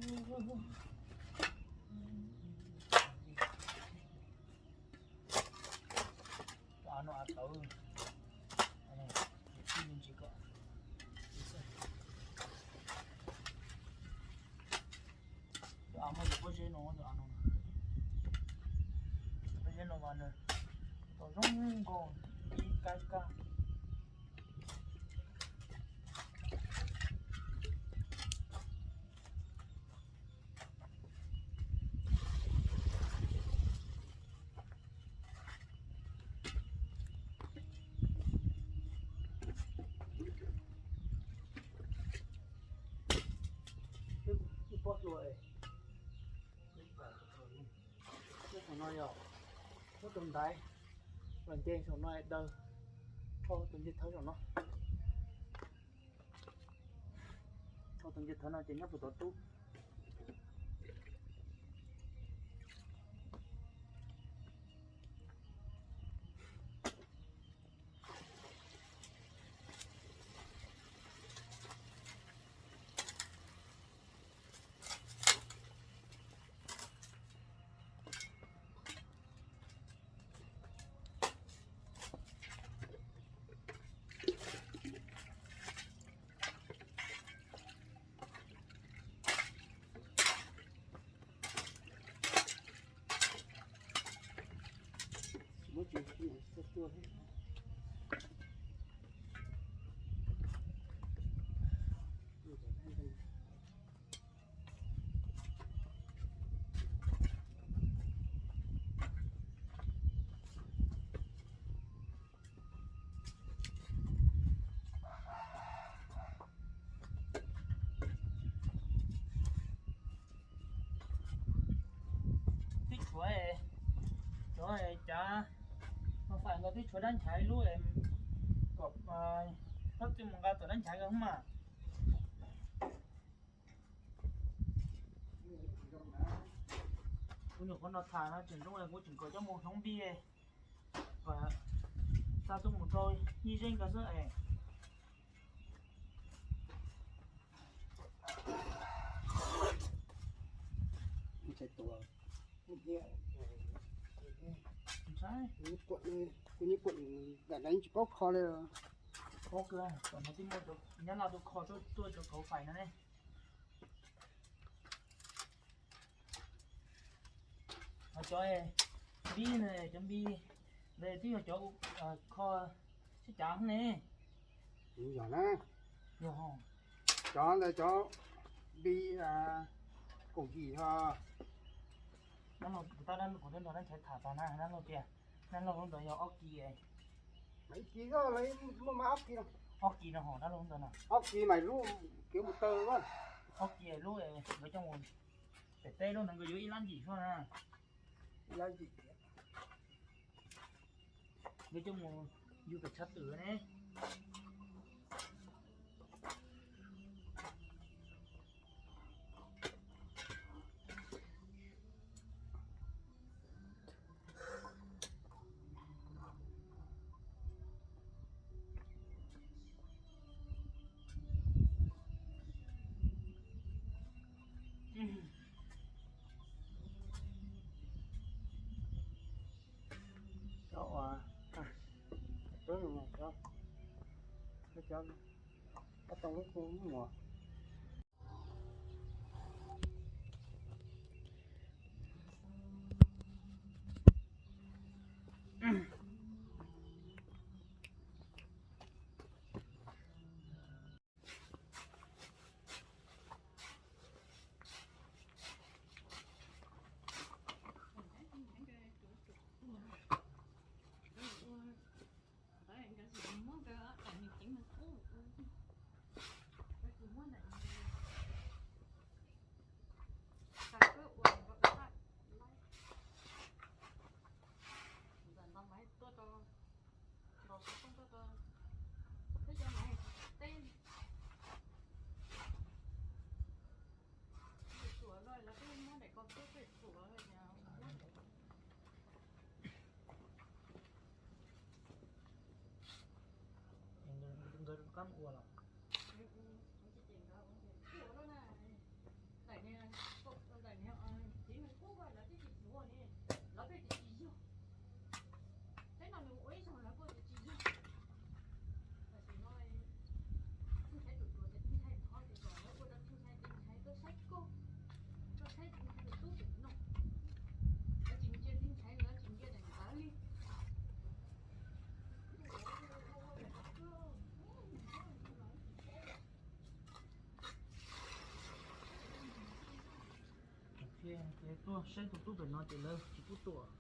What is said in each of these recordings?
Av no av tawv, ntsis kom av muaj cov pob zeb no, cov av no, pob zeb no mas nws tau zoo nkauj ib kab kab. Ib pob hlua, saum no yog muab tus ntaiv los nce saum no daws, rho tus nce thawv saum no, rho tus nce thawv no ces nyob puag tod tub. Twb tshuav, cov cav no fais ntawd twb tshuav dab nchaiv lub kom hlob twb mus nqa tom dab nchaiv ko mas. Kuv nyuam qhuav no tham no tseem zoo, kuv tseem kom coj mus hloov npi, kom xa tuaj mus rau Yij Zeej ko xwb es. Kuv nyuam qhuav tsis paub kho li. Paub kawg, tom no twb muaj cov Nyab Laj tuaj kho tuaj cov kauv fais no ne. Ho cov npib no, cov npib ntawd twb yog cov kho sib cav ne. Yog na. Yog. Cov ntawd cov npib kaum yim ho. Dab laug, kuv tab dab laug, kuv twb nrog dab nchaiv tham tas na, dab laug tias dab laug lub ntawd yog ob kis. Ib kis, muaj mas ob kis no. Ob kis no ho dab laug lub ntawd no. Ob kis mas lub kev mus taw. Ob kis lub nkawd coj mus pem teb lub ntawd nkawd yuav ib lab ntsim xwb na. Ib lab ntsim. Nkawd coj mus yug pem tshav twm ne. Cov uas, cov, cov, cov tau lub kua muag. Nkawd kab ua los? Daim niag Ces tuaj saib tus tub pem no ces lawv tsis pub tuaj.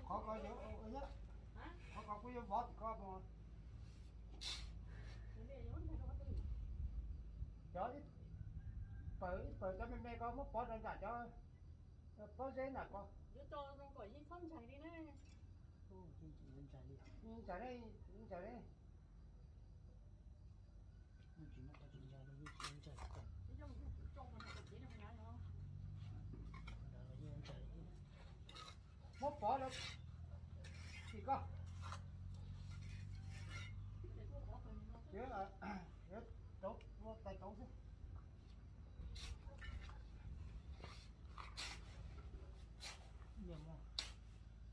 Qhov ko, qhov ko kuj yuav vov tim ko tus. Cov ib pawg ib pawg cov me me ko muab pov rau nram cov pob zeb nram ko. Ntshai ne, ntshai ne. Muab pov rau tim ko. Rauv, tais rauv xwb.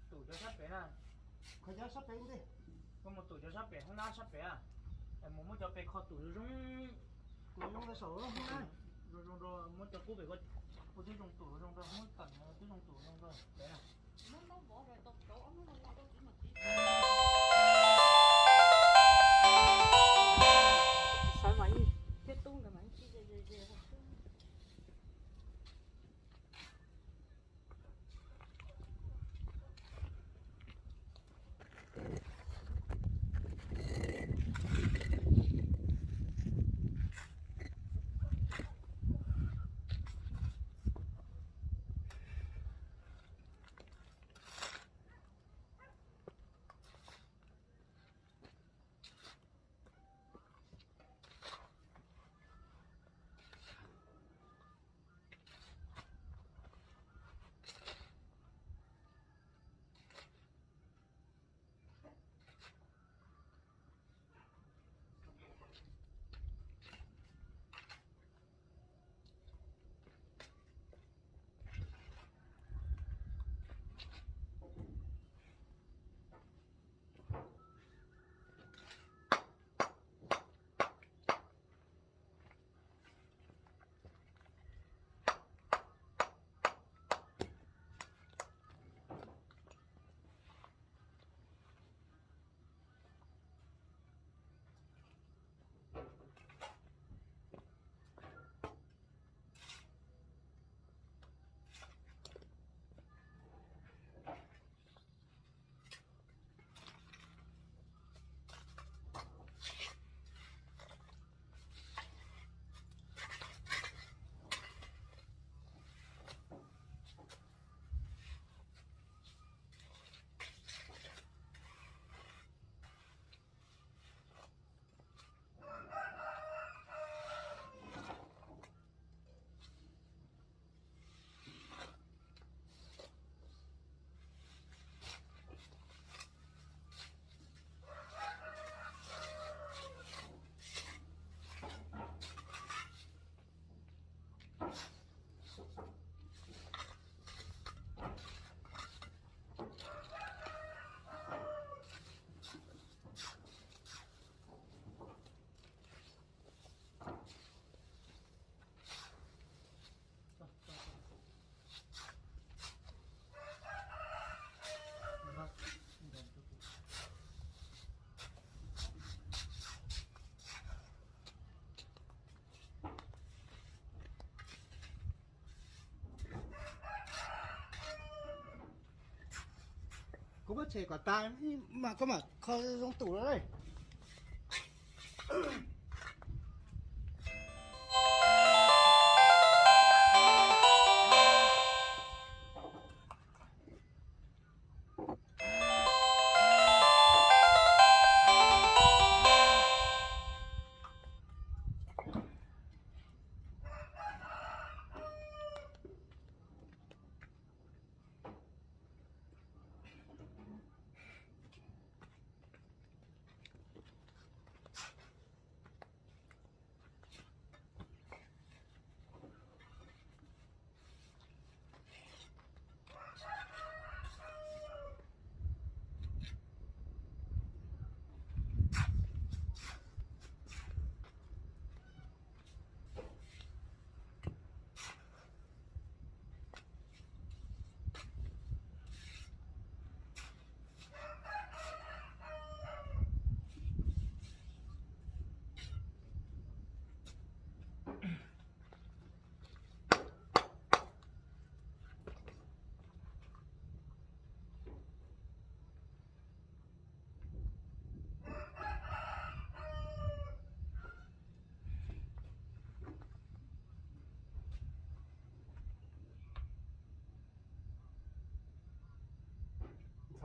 Tum cov sab pem na. Qhov cov sab pem ntej. Koj mus tum cov sab pem hoob nab sab pem, mus muab cov pes kho tum zoo zoo. Tus zoo rau saum hoob nab. Zoo zoo rau, muab cov kub pem ko, ua tib zoo tum zoo rau hoob tawm, tib zoo tum zoo rau pem na. Sawv mas yeej thiab tub ntawd mas yeej tib ze ze ze. Kuv muab tshem kom tas mas koj mam kho zoo tus lawm.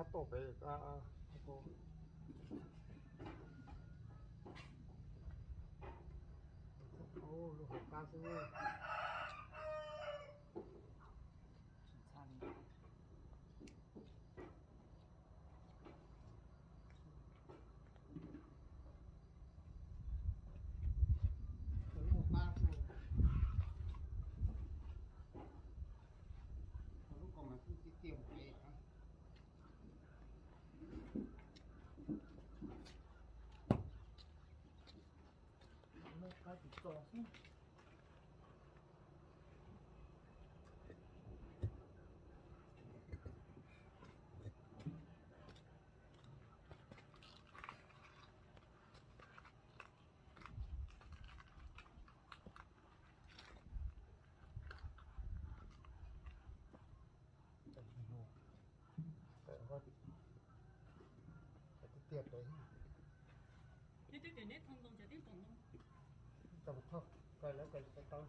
Tuaj pem, lub hauv qab xwb. Lub ko mas kuj tiaj tiaj mus pem. Muab qab tis txo xwb. Tiaj tiaj pem. Neb twb tias neb thau ntoo ces twb pom ntoo. Tau thauj, kawg lawv kawg tau.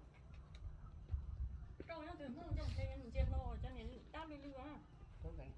Rau nyob twg Hmoob nco ntshe ntsia hlo cov niag dab lwj lwj.